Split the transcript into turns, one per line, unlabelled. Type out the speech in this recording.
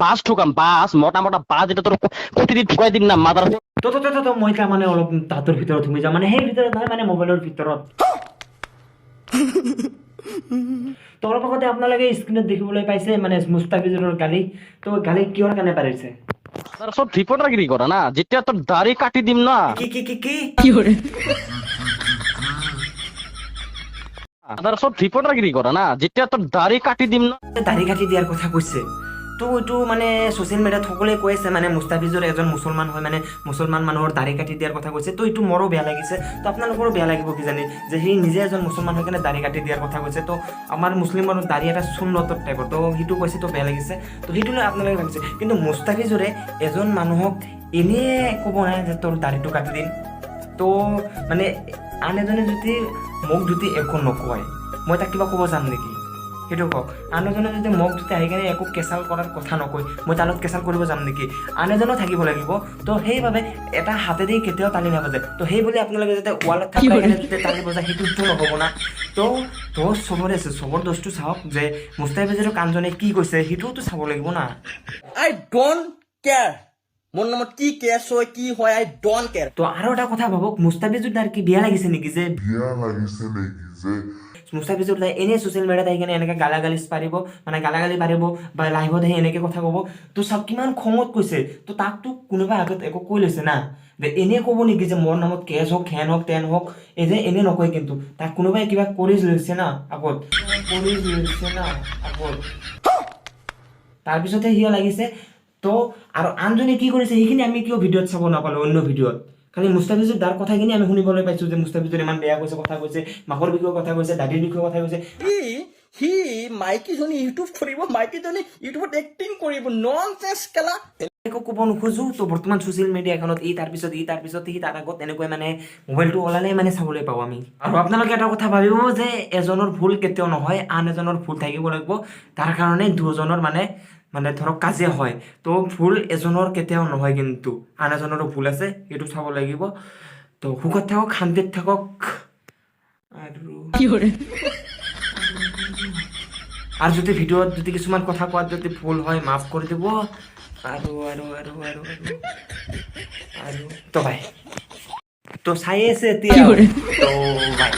Bus ঠুকাম, bus, মোটা মোটা bus এটা তোৰ কটিত ঠুকাই দিম না মাদাৰ।
তো তো তো তো মই তাৰমানে অলপ তাহাঁতৰ ভিতৰত সোমাই যাওঁ, মানে সেই ভিতৰত নহয়, মানে মোবাইলৰ ভিতৰত। তো অলপ আগতে আপোনালোকে স্ক্ৰীণত দেখিবলৈ পাইছে মানে মুস্তাফিজুৰৰ গালি। তো গালি কিহৰ কাৰণে পাৰিছে?
তার সব রিপোর্টারগিরি করা না, যেতিয়া তোর দাড়ি কাটি দিম না।
কি কি কি কি?
তার সব রিপোর্টারগিরি করা না, যেতিয়া তোর দাড়ি কাটি দিম না।
দাড়ি কাটি দিয়াৰ কথা কৈছে। তো এইটো মানে ছ'চিয়েল মিডিয়াত সকলোৱে কৈ আছে, মানে মুস্তাফিজুৰ এজন মুছলমান হয়, মানে মুছলমান মানুহৰ দাড়ি কাটি দিয়াৰ কথা কৈছে। তো এইটো মোৰো বেয়া লাগিছে, তো আপোনালোকৰো বেয়া লাগিব কিজানি, যে সি নিজে এজন মুছলমান হৈ কেনে দাড়ি কাটি দিয়াৰ কথা কৈছে। তো আমাৰ মুছলিমৰ দাড়ি এটা সুন্নতৰ টাইপৰ, তো সেইটো কৈছে, তো বেয়া লাগিছে। তো সেইটো লৈ আপোনালোকে ভাবিছে, কিন্তু মুস্তাফিজুৰে এজন মানুহক এনেই ক'ব নাই যে তোৰ দাড়িটো কাটি দিম। তো মানে আন এজনে যদি মোক যদি একো নকয়, মই তাক কিবা ক'ব যাম নেকি? সেইটো কওক। আন এজনে যদি মোক যদি আহি কেনে একো কেঁচাল কৰাৰ কথা নকয়, মই তাৰ লগত কেঁচাল কৰিব যাম নেকি? আন এজনো থাকিব লাগিব। তো সেইবাবে এটা হাতেদি কেতিয়াও তালি নাবাজে। তো সেই বুলি আপোনালোকে যাতে ৱালত থাকি কেনে যাতে তালি বজায়, সেইটোতো নহ'ব না। তো দোষ চবৰে আছে, চবৰ দোষটো চাওক যে মুস্তাফিজুৰৰ কাণজনে কি কৈছে, সেইটোওতো চাব লাগিব না।
I don't care. মোৰ নামত কি কেছ হয়, কি হয়, I don't care.
তো আৰু এটা কথা ভাবক, মুস্তাফিজুৰ দাৰ কি বিয়া লাগিছে নেকি যে
বিয়া লাগিছে নেকি যে
মুস্তাফিজুৰ দাই এনেই ছ'চিয়েল মিডিয়াত আহি কেনে এনেকৈ গালাগালি পাৰিব, মানে গালাগালি পাৰিব বা লাইভত আহি এনেকৈ কথা ক'ব। তো চাওক কিমান খঙত কৈছে। তো তাকতো কোনোবাই আগত একো কৈ লৈছে না, যে এনেই ক'ব নেকি যে মোৰ নামত কেছ হওক, হেন হওক, তেন হওক, এই যে এনেই নকয়, কিন্তু তাক কোনোবাই কিবা কৰি লৈছে না আগত, কৰি লৈছে না আগত, তাৰপিছতহে সিও লাগিছে। তো আৰু আনজনে কি কৰিছে সেইখিনি আমি কিয় ভিডিঅ'ত চাব নাপালোঁ? অন্য ভিডিঅ'ত খালি মুস্তাফিজুৰ দাৰ কথাখিনি আমি শুনিবলৈ পাইছোঁ যে মুস্তাফিজুৰ ইমান বেয়া কৈছে, কথা কৈছে, মাকৰ বিষয়ে কথা কৈছে, দাদীৰ বিষয়ে কথা কৈছে।
সি মাইকীজনী ইউটিউব কৰিব, মাইকীজনী ইউটিউবত এক্টিং কৰিব, ননচেন্স কেলা।
একো ক'ব নোখোজো। তো বৰ্তমান ছ'চিয়েল মিডিয়া এখনত ই তাৰপিছত ই তাৰপিছত সি তাৰ আগত এনেকৈ মানে মোবাইলটো ওলালে মানে চাবলৈ পাওঁ আমি। আৰু আপোনালোকে এটা কথা ভাবিব যে এজনৰ ভুল কেতিয়াও নহয়, আন এজনৰ ভুল থাকিব লাগিব, তাৰ কাৰণে দুজনৰ মানে মানে ধৰক কাজিয়া হয়। তো ভুল এজনৰ কেতিয়াও নহয়, কিন্তু আন এজনৰো ভুল আছে, সেইটো চাব লাগিব। তো সুখত থাকক, শান্তিত থাকক। আৰু আৰু যদি ভিডিঅ'ত যদি কিছুমান কথা কোৱাত যদি ভুল হয়, মাফ কৰি দিব। আৰু আৰু আৰু আৰু আৰু আৰু তো বাই। তো চাই আছে এতিয়া, তো বাই।